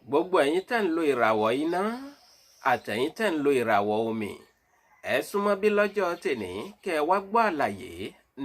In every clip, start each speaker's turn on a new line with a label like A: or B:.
A: Gbogbo ẹ̀yin tẹ́ ń lo ìràwọ̀ iná àtẹ̀yin tẹ́ ń lo ìràwọ̀ omi, ẹ súnmọ́ bí lọ́jọ́ tèní kẹ́ ẹ wá gbọ́ àlàyé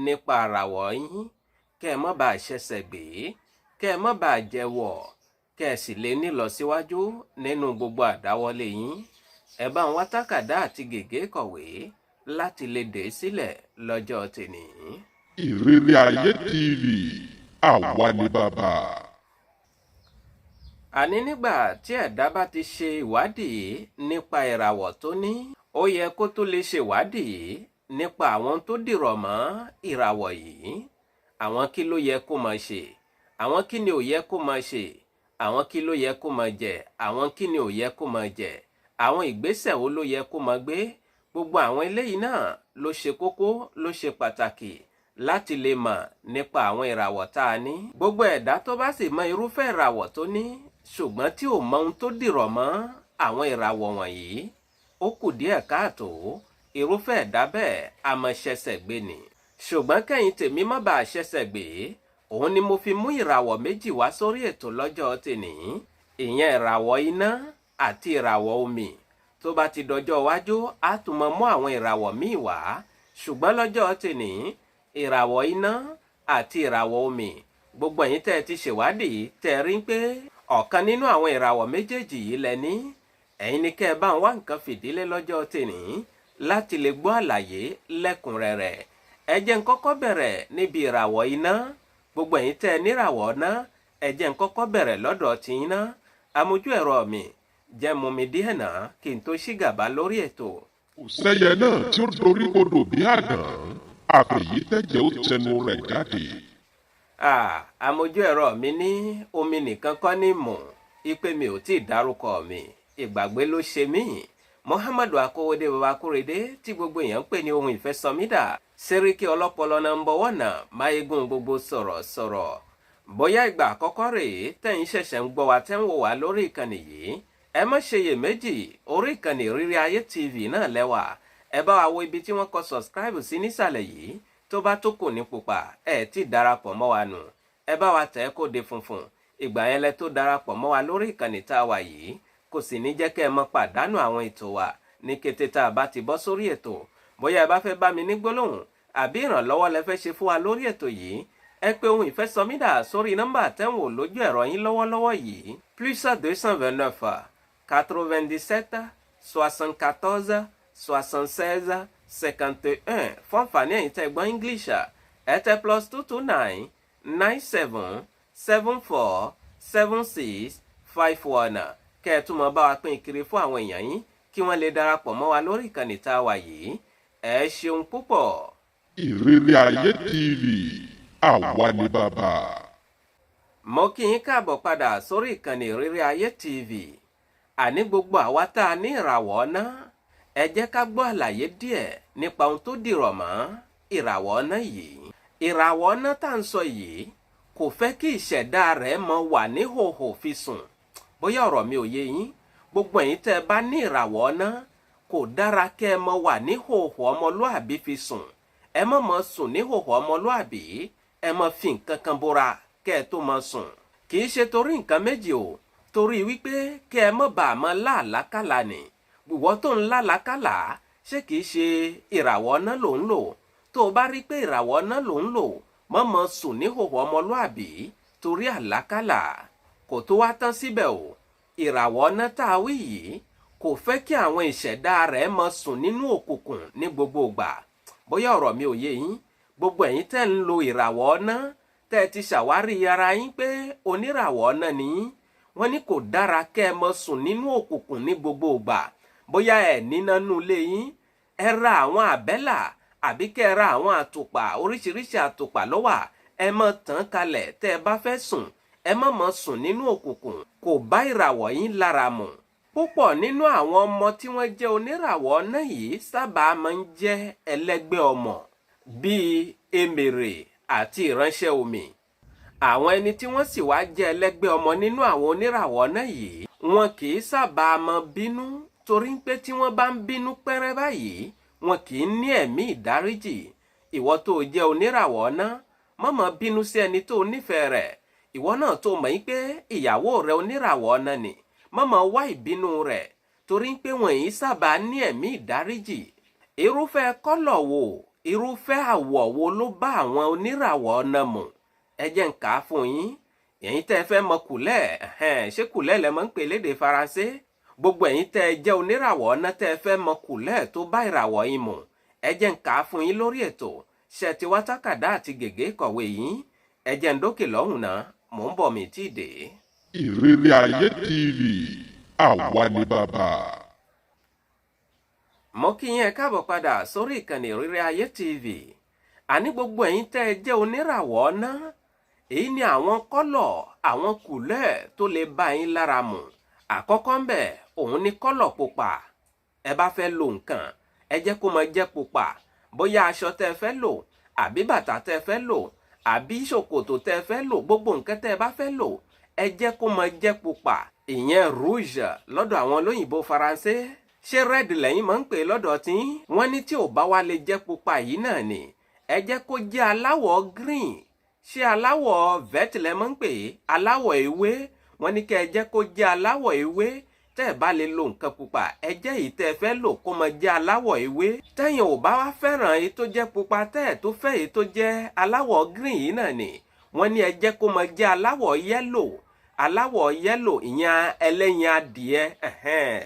A: nípa ìràwọ̀ yín, kẹ́ ẹ má bàa ṣẹ̀ṣẹ̀ gbé, kẹ́ ẹ má bàa jẹ́wọ́, kẹ́ ẹ sì lè nílọsíwájú nínú gbogbo àdáwọlé yín. Ẹ bá ń wá tákàdá àti gègé kọ̀wé láti lè dè sílẹ̀ lọ́jọ́ tèní.
B: Ìrírí Ayé TV, àwa ni bàbá.
A: Àní nígbà tí ẹ̀dá bá ti ṣe ìwádìí nípa ìràwọ̀ tó ní, ó yẹ kó tó lè ṣèwádìí nípa àwọn tó dìrọ̀ mọ́ ìràwọ̀ yìí. Àwọn kí ló yẹ kó máa ṣe, àwọn kí ni ò yẹ kó máa ṣe, àwọn kí ló yẹ kó máa jẹ, àwọn kí ni ò yẹ kó máa jẹ, àwọn ìgbésẹ̀ wo ló yẹ kó máa gbé. Gbogbo àwọn eléyìí náà ló ṣe kókó, ló ṣe pàtàkì láti lè mọ̀ nípa àwọn ìràwọ̀ tá a ní. Gbogbo ẹ̀dá tó bá sì mọ irúfẹ́ ìràwọ̀ tó ní, ṣùgbọ́n tí ò mọ ohun tó dìrọ̀ mọ́ àwọn ìràwọ̀ wọ̀nyí, ó kù díẹ̀ káàtó. Irúfẹ́ ẹ̀dá bẹ́ẹ̀ a máa ṣẹ̀ṣẹ̀ gbé ni. Ṣùgbọ́n kẹ́yìn tèmi má bàa ṣẹ̀ṣẹ̀ gbé, òun ni mo fi mú ìràwọ̀ méjì wá sórí ètò lọ́jọ́ tèní, ìyẹn ìràwọ̀ iná àti ìràwọ̀ omi. Tó bá ti dọjọ́ iwájú, á tún mọ mú àwọn ìràwọ̀ míì wá, ṣùgbọ́n lọ́jọ́ tèní, ìràwọ̀ iná àti ìràwọ̀ omi. Gbogbo ẹ̀yin tẹ́ ẹ ti ṣèwádìí tẹ́ ẹ rí pé ọ̀kan nínú àwọn ìràwọ̀ méjèèjì yìí lẹ ní, ẹ̀yin ni kẹ́ ẹ bá ń wá nǹkan fìdílé lọ́jọ́ tèní láti lè gbọ́ àlàyé lẹ́kùnrẹ́rẹ́. Ẹ jẹ́ n kọ́kọ́ bẹ̀rẹ̀ níbi ìràwọ̀ iná. Gbogbo ẹ̀yin tẹ́ ẹ níràwọ̀ iná, ẹ jẹ́ n kọ́kọ́ bẹ̀rẹ̀ lọ́dọ̀ tiyín ná. Amójú ẹ̀rọ mi, jẹ́ mú mi díẹ̀ náà kí n tó ṣí gàba lórí ètò.
B: Kò sẹ́yẹ náà tí ó dorí kodò bí àdán, àfẹ̀yí tẹ̀jẹ̀ ó tẹnu rẹ̀ jáde.
A: Amójú ẹ̀rọ mi ní omi nìkan kọ́ ní mọ̀, ipe mi ò tí ì dárúkọ mi, ìgbàgbé ló ṣe mí. Muhammadu Akówódé Babakúrédé tí gbogbo èèyàn ń pè ní ohun ìfẹ́ sọmídà, Sẹ́ríkì ọlọ́pọlọ number one, máyégún gbogbo sọ̀rọ̀sọ̀rọ̀. Bóyá ìgbà àkọ́kọ́ rèé tẹ̀yin ṣẹ̀ṣẹ̀ ń gbọ́ wa tẹ́ ń wò wá lórí ìkànnì yìí, ẹ má ṣe iyèméjì, orí ìkànnì Ìrírí Ayé TV náà lẹ́wà. Ẹ bá wa wo ibi tí wọ́n kọ subscribe sí nísàlẹ̀ yìí, tó bá tó kù ní pupa, ẹ tí darapọ̀ mọ́ wa nù. Ẹ bá wa tẹ̀ kó de funfun, ìgbà yẹn lẹ tó darapọ̀ mọ́ wa lórí ìkànnì tá a wà yìí. Kò sì ní jẹ́ kẹ́ ẹ mọ́ pàdánù àwọn ètò wa ní kété tá a bá ti bọ́ sórí ètò. Bóyá ẹ bá fẹ́ bá mi ní gbólóhùn àbí ìrànlọ́wọ́ lẹ fẹ́ ṣe fún wa lórí ètò yìí, ẹ pé ohun ìfẹ́ sọmídà sórí nọ́mbà tẹ́wọ̀n lójú ẹ̀rọ yín lọ́wọ́lọ́wọ́ yìí, +229 97 74 76 51. Fún àǹfààní ẹ̀yin tẹ́ gbọ́ English, ẹ tẹ +229 97 74 76 51, kẹ́ ẹ tún mọ bá wa pín kiri fún àwọn èèyàn yín kí wọ́n lè darapọ̀ mọ́ wa lórí ìkànnì tá a wà yìí. Ẹ ṣeun púpọ̀.
B: Ìrírí Ayé TV, àwa ni bàbá.
A: Mo kí yín káàbọ̀ padà sórí ìkànnì Ìrírí Ayé TV. Àní gbogbo àwa tá a ní ìràwọ̀ náà, ẹ jẹ́ ká gbọ́ àlàyé díẹ̀ nípa ohun tó dìrọ̀ mọ́ ìràwọ̀ náà yìí. Ìràwọ̀ náà tá à ń sọ yìí kò fẹ́ kí ìṣẹ̀dá rẹ̀ mọ wà ní hòhò fi sùn. Bóyá ọ̀rọ̀ mi ò yé yín. Gbogbo ẹ̀yin tẹ́ ẹ bá ní ìràwọ̀ náà, kò dára kẹ́ ẹ mọ wà ní hòhò ọmọlúàbí fi sùn. Ẹ má mọ sùn ní hòhò ọmọlúàbí, ẹ mọ fi nǹkan kan bóra kẹ́ ẹ tó mọ sùn. Kì í ṣe torí nǹkan méjì o, torí wípé kẹ́ ẹ mọ̀ bá a mọ láàlákàlà ni. Ìwọ tó ń lálàákàlà, ṣé kìí ṣe ìràwọ̀ náà ló ń lò? Tó o bá rí pé ìràwọ̀ náà ló ń lò, mọ́ mọ́ sùn ní hòhò ọmọlúàbí torí àlákàlà. Kò tó wá tán síbẹ̀ o, ìràwọ̀ náà tá a wí yìí kò fẹ́ kí àwọn ìṣẹ̀dá rẹ̀ mọ́ sùn nínú òkùnkùn ní gbogbo ìgbà. Bóyá ọ̀rọ̀ mi ò yé yín. Gbogbo ẹ̀yin tẹ́ ń lo ìràwọ̀ náà, tẹ́ ẹ ti ṣàwárí ara yín pé oníràwọ̀ náà ni yín, wọ́n ní kò dára kẹ́ ẹ mọ́ sùn nínú òkùnkùn ní gbogbo ìgbà. Bóyá ẹ níná nú ilé yín, ẹ ra àwọn àbẹ́là àbí kẹ́ ẹ ra àwọn àtùpà, oríṣiríṣi àtùpà ló wà, ẹ mọ́ tàn kalẹ̀ tẹ́ ẹ bá fẹ́ sùn. Ẹ má mọ́ sùn nínú òkùnkùn, kò bá ìràwọ̀ yín lára mu. Púpọ̀ nínú àwọn ọmọ tí wọ́n jẹ́ oníràwọ̀ náà yìí sábà máa ń jẹ́ ẹlẹ́gbẹ́ ọmọ bíi emèrè àti ìránṣẹ́ omi. Àwọn ẹni tí wọ́n sì wá jẹ́ ẹlẹ́gbẹ́ ọmọ nínú àwọn oníràwọ̀ náà yìí, wọn kì í sábà máa bínú, torí pé tí wọ́n bá ń bínú pẹ́rẹ́ báyìí, wọn kì í ní ẹ̀mí ìdáríjì. Ìwọ tó jẹ́ oníràwọ̀ náà, má má bínú sí ẹni tó nífẹ̀ẹ́ rẹ̀. Ìwọ náà tó mọ̀ yín pé ìyàwó rẹ oníràwọ̀ náà ni, Má máa wá ìbínú rẹ̀, torí pé wọ́n sábà ní ẹ̀mí ìdáríjì. Irúfẹ́ kọ́lọ̀ wo, irúfẹ́ àwọ̀ wo ló bá àwọn oníràwọ̀ ọ̀nà mu? Ẹ jẹ́ n kà á fún yín. Ẹ̀yin tẹ́ ẹ fẹ́ mọ couleur, ṣé couleur lẹ máa ń pè lédè Faransé? Gbogbo ẹ̀yin tẹ́ ẹ jẹ́ oníràwọ̀ ọ̀nà tẹ́ ẹ fẹ́ mọ couleur tó bá ìràwọ̀ yín mu, ẹ jẹ́ n kà á fún yín lórí ètò. Ṣe ti wá tákàdá àti gègé kọ̀wé yín? Ẹ jẹ́ n dókè lọ́hùn náà, mò ń bọ̀, mi tí ì dé.
B: Ìrírí Ayé TV, àwa ni bàbá.
A: Mo kí yín, ẹ káàbọ̀ padà sórí ìkànnì Ìrírí Ayé TV. Àní gbogbo ẹ̀yin tẹ́ ẹ jẹ́ oníràwọ̀ ọ̀nà, èyí ni àwọn kọ́lọ̀, àwọn couleur tó lè bá yín lára mu. Àkọ́kọ́ ń bẹ̀, òun ni kọ́lọ̀ pupa. Ẹ bá fẹ́ lo nǹkan, ẹ jẹ́ kó máa jẹ́ pupa. Bóyá aṣọ tẹ́ ẹ fẹ́ lò, àbí bàtà tẹ́ ẹ fẹ́ lò, àbí ṣòkòtò tẹ́ ẹ fẹ́ lò, gbogbo nǹkan tẹ́ ẹ bá fẹ́ lò, ẹ jẹ́ kó máa jẹ́ pupa, ìyẹn rouge lọ́dọ̀ àwọn olóyìnbó Faransé. Ṣé red lẹ́yìn máa ń pè lọ́dọ̀ tí wọ́n ní? Tí ò bá wá lè jẹ́ pupa yìí náà ni, ẹ jẹ́ kó jẹ́ aláwọ̀ green. Ṣé aláwọ̀ vert lẹ máa ń pè é? Aláwọ̀ ewé. Wọ́n ní kẹ́ ẹ jẹ́ kó jẹ́ aláwọ̀ ewé. Tẹ́ ẹ bá lè lo nǹkan pupa, ẹ jẹ́ èyí tẹ́ ẹ fẹ́ lò kó máa jẹ́ aláwọ̀ ewé. Tẹ́yìn ò bá wá fẹ́ràn èyí tó jẹ́ pupa, tẹ́ ẹ tó fẹ́ èyí tó jẹ́ aláwọ̀ green yìí náà ni, wọ́n ní ẹ jẹ́ kó máa jẹ́ aláwọ̀ yellow. Aláwọ̀ yellow, ìyẹn ẹlẹ́yin adìẹ.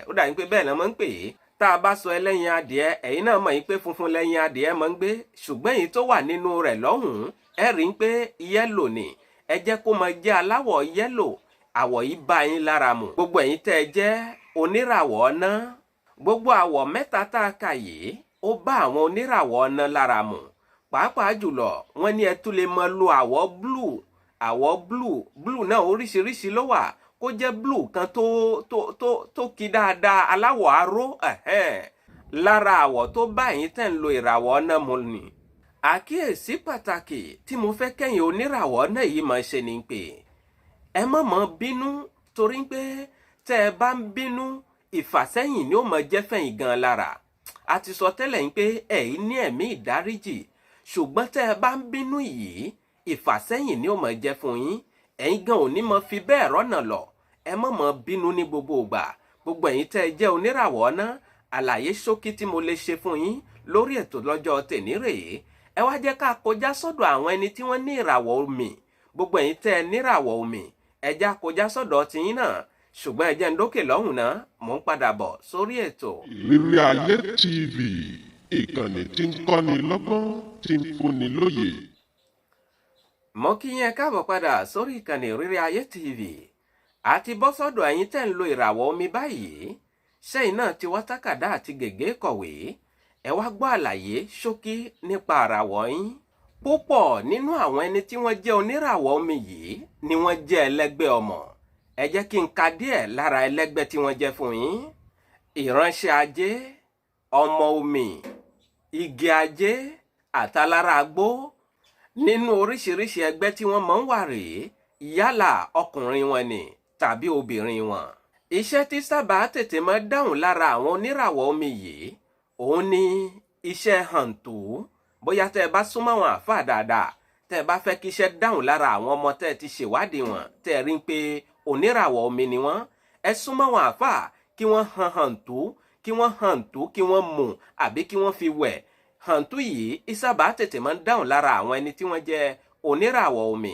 A: Ó dàbí pé bẹ́ẹ̀ náà máa ń pè é. Tá a bá sọ ẹlẹ́yin adìẹ, ẹ̀yin náà mọ̀ yín pé funfun lẹ́yin adìẹ máa ń gbé, ṣùgbọ́n èyí tó wà nínú rẹ̀ lọ́hùn-ún, ẹ rí i pé yellow ni. Ẹ jẹ́ kó máa jẹ́ aláwọ̀ yellow. Àwọ̀ yìí bá yín lára mu, gbogbo ẹ̀yin tẹ́ ẹ jẹ́ oníràwọ̀ ọ̀nà. Gbogbo àwọ̀ mẹ́ta tá a kà yìí, ó bá àwọn oníràwọ̀ ọ̀nà lára mu. Pàápàá jùlọ, wọ́n ní ẹ tún lè máa lo àwọ̀ blue. Àwọ̀ blue, blue náà oríṣiríṣi ló wà. Kó jẹ́ blue kan tó kí dáadáa, aláwọ̀ aró, lára àwọ̀ tó bá ẹ̀yin tẹ́ ń lo ìràwọ̀ ọ̀nà mu ni. Àkíyèsí pàtàkì tí mo fẹ́ kẹ́yìn oníràwọ̀ ọ̀nà yìí máa ṣe ni pé ẹ má máa bínú, torí pé tẹ́ ẹ bá ń bínú, ìfàsẹ́yìn ni ó máa jẹ́ fẹ̀yìn gan lára. A ti sọ tẹ́lẹ̀ yín pé ẹ̀yin ní ẹ̀mí ìdáríjì, ṣùgbọ́n tẹ́ ẹ bá ń bínú yìí, ìfàsẹ́yìn ni ó máa jẹ́ fún yín. Ẹ̀yin gan ò ní mọ fi bẹ́ẹ̀ rọ́nà lọ. Ẹ má máa bínú ní gbogbo ìgbà, gbogbo ẹ̀yin tẹ́ ẹ jẹ́ oníràwọ̀ ọ̀nà. Àlàyé ṣókí tí mo lè ṣe fún yín lórí ètò lọ́jọ́ tèní rèé. Ẹ wá jẹ́ ká kọjá sọ́dọ̀ àwọn ẹni tí wọ́n ní ìràwọ̀ omi. Gbogbo ẹ̀yin tẹ́ ẹ níràwọ̀ omi, ẹ já kọjá sọ́dọ̀ tiyín náà, ṣùgbọ́n ẹ jẹ́ ń dókè lọ́hùn náà, mò ń padà bọ̀ sórí ètò.
B: Ìrírí Ayé TV, ìkànnì tí ń kọ́ni lọ́gbọ́n, tí ń fúnni lóye.
A: Mo kí yín, ẹ káàbọ̀ padà sórí ìkànnì Ìrírí Ayé TV. Àti bọ́ sọ́dọ̀ ẹ̀yin tẹ́ ń lo ìràwọ̀ omi báyìí. Ṣẹ́yìn náà ti wá tákàdá àti gègé kọ̀wé? Ẹ wá gbọ́ àlàyé ṣókí nípa àràwọ̀ yín. Púpọ̀ nínú àwọn ẹni tí wọ́n jẹ́ oníràwọ̀ omi yìí ni wọ́n jẹ́ ẹlẹ́gbẹ́ ọmọ. Ẹ jẹ́ kí n ka díẹ̀ lára ẹlẹ́gbẹ́ tí wọ́n jẹ́ fún yín: ìránṣẹ́ ajé, ọmọ omi, igi ajé, àtàlára agbó. Nínú oríṣiríṣi ẹgbẹ́ tí wọ́n máa ń wà rèé, yálà ọkùnrin wọn ni tàbí obìnrin wọn. Iṣẹ́ tí sábà tètè máa dáhùn lára àwọn oníràwọ̀ omi yìí, òun ni iṣẹ́ hàǹtù. Bóyá tẹ́ ẹ bá súnmọ́ àwọn àáfàá dáadáa, tẹ́ ẹ bá fẹ́ kí iṣẹ́ dáhùn lára àwọn ọmọ tẹ́ ẹ ti ṣèwádìí wọn, tẹ́ ẹ rí i pé oníràwọ̀ omi ni wọ́n, ẹ súnmọ́ àwọn àáfàá kí wọ́n hàǹtù, kí wọ́n hàǹtù, kí wọ́n mú àbí kí wọ́n fi wẹ̀. Hàǹtù yìí ìsábà tètè máa ń dáhùn lára àwọn ẹni tí wọ́n jẹ́ oníràwọ̀ omi.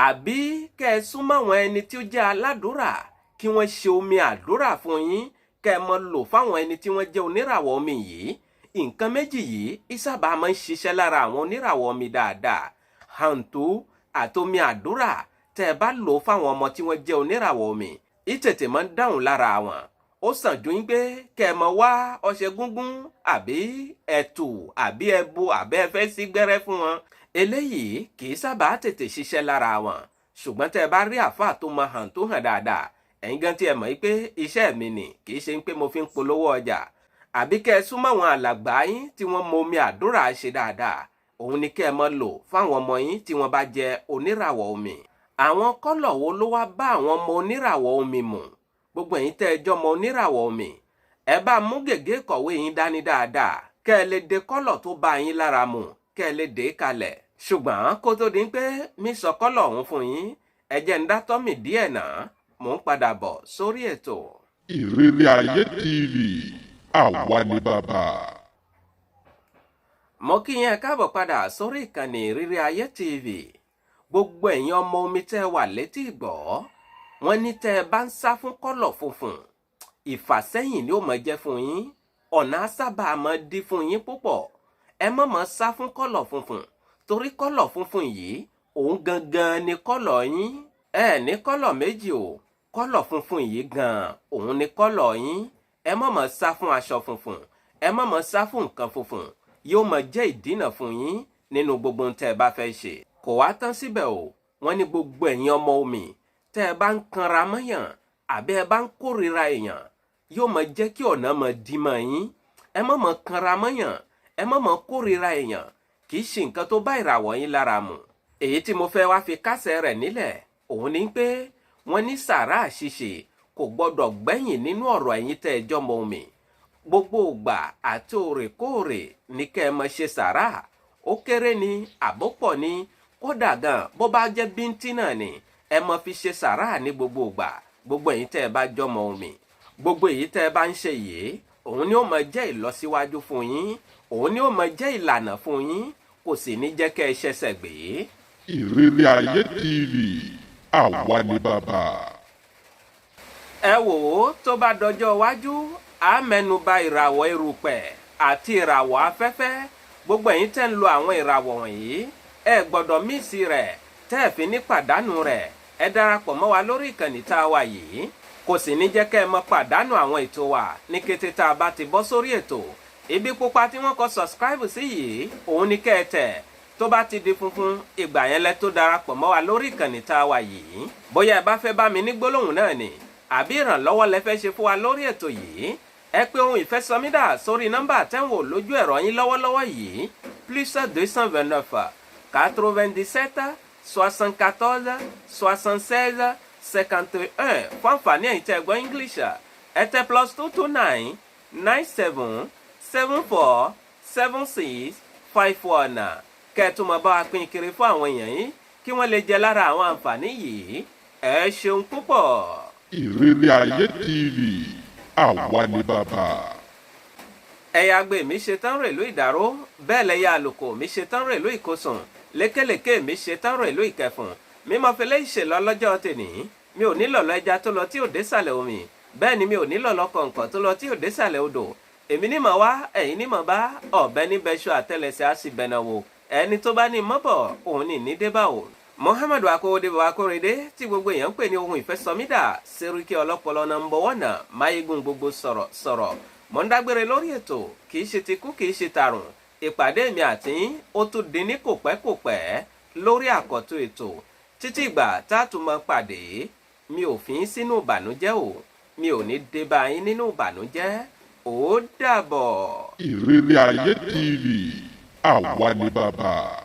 A: Àbí kẹ́ ẹ súnmọ́ àwọn ẹni tí ó jẹ́ aládùúrà, kí wọ́n ṣe omi àdúrà fún yín, kẹ́ ẹ mọ lò fáwọn ẹni tí wọ́n jẹ́ oníràwọ̀ omi yìí. Nǹkan méjì yìí ìsábà máa ń ṣiṣẹ́ lára àwọn oníràwọ̀ omi dáadáa: hàǹtù àtomi àdúrà. Tẹ́ ẹ bá lò fáwọn ọmọ tí wọ́n jẹ́ oníràwọ̀ omi, ìtètè máa ń dáhùn lára wọn. Ó sàn ju yín pé kẹ́ ẹ mọ wá ọṣẹ gúngún àbí ẹ̀tù àbí ẹbu àbẹ́ ẹ fẹ́ sí gbẹ́rẹ́ fún wọn. Eléyìí kì í sábà tètè ṣiṣẹ́ lára wọn. Ṣùgbọ́n tẹ́ ẹ bá rí àáfàá tó mọ hàn tó hàn dáadáa, ẹ̀yin gan tí ẹ mọ̀ pé iṣẹ́ mi nì, kì í ṣe pé mo fi ń polówó ọjà, àbí kẹ́ ẹ súnmọ́ àwọn alàgbà yín tí wọ́n mọ omi àdúrà ṣe dáadáa, òun ni kẹ́ ẹ mọ lò fáwọn ọmọ yín tí wọ́n bá jẹ́ oníràwọ̀ omi. Àwọn kọ́lọ̀ wo ló wá bá àwọn ọmọ oníràwọ̀ omi mu? Gbogbo ẹ̀yin tẹ́ ẹ jọ́ ọmọ oníràwọ̀ omi, ẹ bá mú gègé kọ̀wé yín dání dáadáa, kẹ́ ẹ lè de kọ́lọ̀ tó bá yín lára mu, kẹ́ ẹ lè dé kalẹ̀. Ṣùgbọ́n kó tó di pé mi sọ kọ́lọ̀ ọ̀hún fún yín, ẹ jẹ́ ń dá tọ́mì díẹ̀ náà. Mò ń padà bọ̀ sórí ètò.
B: Ìrírí Ayé TV, àwa ni bàbá.
A: Mo kí yín, ẹ káàbọ̀ padà sórí ìkànnì Ìrírí Ayé TV. Gbogbo ẹ̀yin ọmọ omi tẹ́ ẹ wà létí ìgbọ́, wọ́n ní tẹ́ ẹ bá ń sá fún kọ́lọ̀ funfun, ìfàsẹ́yìn ni ó mọ̀ jẹ́ fún yín. Ọ̀nà á sábà máa dí fún yín púpọ̀. Ẹ má máa sá fún kọ́lọ̀ funfun, torí kọ́lọ̀ funfun yìí, òun gangan ni kọ́lọ̀ yín. Ẹ ní kọ́lọ̀ méjì o. Kọ́lọ̀ funfun yìí gan, òun ni kọ́lọ̀ yín. Ẹ má máa sá fún aṣọ funfun, ẹ má máa sá fún nǹkan funfun. Yóò máa jẹ́ ìdínà fún yín nínú gbogbo ohun tẹ́ ẹ bá fẹ́ ṣe. Kò wá tán síbẹ̀ o. Wọ́n ní gbogbo ẹ̀yin ọmọ omi tẹ́ ẹ bá ń kanra mọ́yàn àbí ẹ bá ń kórìíra èèyàn, yóò máa jẹ́ kí ọ̀nà máa dí mọ́ yín. Ẹ má máa kanra mọ́yàn, ẹ má máa kórìíra èèyàn. Kì í ṣe nǹkan tó bá ìràwọ̀ yín lára mu. Èyí tí mo fẹ́ wá fi kásẹ̀ rẹ̀ nílẹ̀, òun ni pé wọ́n ní sàrà ṣíṣe kò gbọ́dọ̀ gbẹ̀yìn nínú ọ̀rọ̀ ẹ̀yin tẹ́ ẹ jọ́mọ omi. Gbogbo ìgbà àti òrèkóòrè ní kẹ́ ẹ máa ṣe sàrà. Ó kéré ni, àbópọ̀ ni, kódà gan bó bá jẹ́ bíntín náà ni, ẹ máa fi ṣe sàrà ní gbogbo ìgbà. Gbogbo ẹ̀yin tẹ́ ẹ bá jọ́mọ omi, gbogbo èyí tẹ́ ẹ bá ń ṣe yìí, òun ni ó máa jẹ́ ìlọsíwájú fún yín, òun ni ó máa jẹ́ ìlànà fún yín, kò sì ní jẹ́ kẹ́ ẹ ṣẹ̀ṣẹ̀ gbé.
B: Ìrírí Ayé TV, àwa ni bàbá.
A: Ẹ wò ó, tó bá dọjọ́ iwájú, á mẹ́nuba ìràwọ̀ erùpẹ̀ àti ìràwọ̀ afẹ́fẹ́. Gbogbo ẹ̀yin tẹ́ ń lo àwọn ìràwọ̀ wọ̀nyí, ẹ gbọ́dọ̀ miss rẹ̀ tẹ́ ẹ fi ní pàdánù rẹ̀. Ẹ darapọ̀ mọ́ wa lórí ìkànnì tá a wà yìí, kò sì ní jẹ́ kẹ́ ẹ mọ́ pàdánù àwọn ètò wa ní kété tá a bá ti bọ́ sórí ètò. Ibi pupa tí wọ́n kọ subscribe sí yìí, òun ni kẹ́ ẹ tẹ̀. Tó bá ti di funfun, ìgbà yẹn lẹ tó darapọ̀ mọ́ wa lórí ìkànnì tá a wà yìí. Bóyá ẹ bá fẹ́ bá mi ní gbólóhùn náà ni, àbí ìrànlọ́wọ́ lẹ fẹ́ ṣe fún wa lórí ètò yìí, ẹ pé ohun ìfẹ́sọmídà sórí nọ́mbà tẹ́wọ̀n lójú ẹ̀rọ yín lọ́wọ́lọ́wọ́ yìí: +229 97 74 76 51. Fún àǹfààní ẹ̀yin tẹ́ ẹ gbọ́ English, ẹ tẹ +229 97 74 76 51. Kẹ́ ẹ tún máa bá wa pín kiri fún àwọn èèyàn yín, kí wọ́n lè jẹ lára àwọn àǹfààní yìí. Ẹ ṣeun púpọ̀.
B: Ìrírí Ayé TV, àwa ni bàbá.
A: Ẹ̀yà àgbè mi ṣe tán rèlú Ìdàró, bẹ́ẹ̀ lẹ́yà àlùkò mi ṣe tán rèlú Ìkosùn, lékèlékè mi ṣe tán rèlú Ìkẹfùn. Mímọ́ fẹlẹ́ ìṣèlọ lọ́jọ́ tèní. Mi ò ní lọ̀lọ́ ẹja tó lọ tí ò désàlẹ̀ omi, bẹ́ẹ̀ ni mi ò ní lọ̀lọ́ kọ̀ǹkọ̀ tó lọ tí ò désàlẹ̀ odò. Èmi ní mọ̀ wá, ẹ̀yin ní mọ̀ bá. Ọ̀bẹ níbẹ̀ ṣọ àtẹlẹsẹ̀ á sì bẹ̀nà wò. Ẹni tó bá ní mọ́bọ̀, òun ní ní débà o. Muhammadu Akówódé Akórèdé, tí gbogbo èèyàn ń pè ní ohun ìfẹ́sọmídà, Sẹ́ríkì ọlọ́pọlọ number one, máyégún gbogbo sọ̀rọ̀ sọ̀rọ̀, mọ̀ ń dágbére lórí ètò. Kì í ṣe ti kú, kì í ṣe tàrùn. Ìpàdé mi àti ó tún di ní kòpẹ́kòpẹ́ lórí àkọ́tún ètò. Títí ìgbà tá a tún mọ pàdé, mi ò fi yín sínú ìbànújẹ́ o. Mi ò ní dé bá yín nínú ìbànújẹ́. Ó dàbọ̀.
B: Ìrírí Ayé TV, àwa ni bàbá.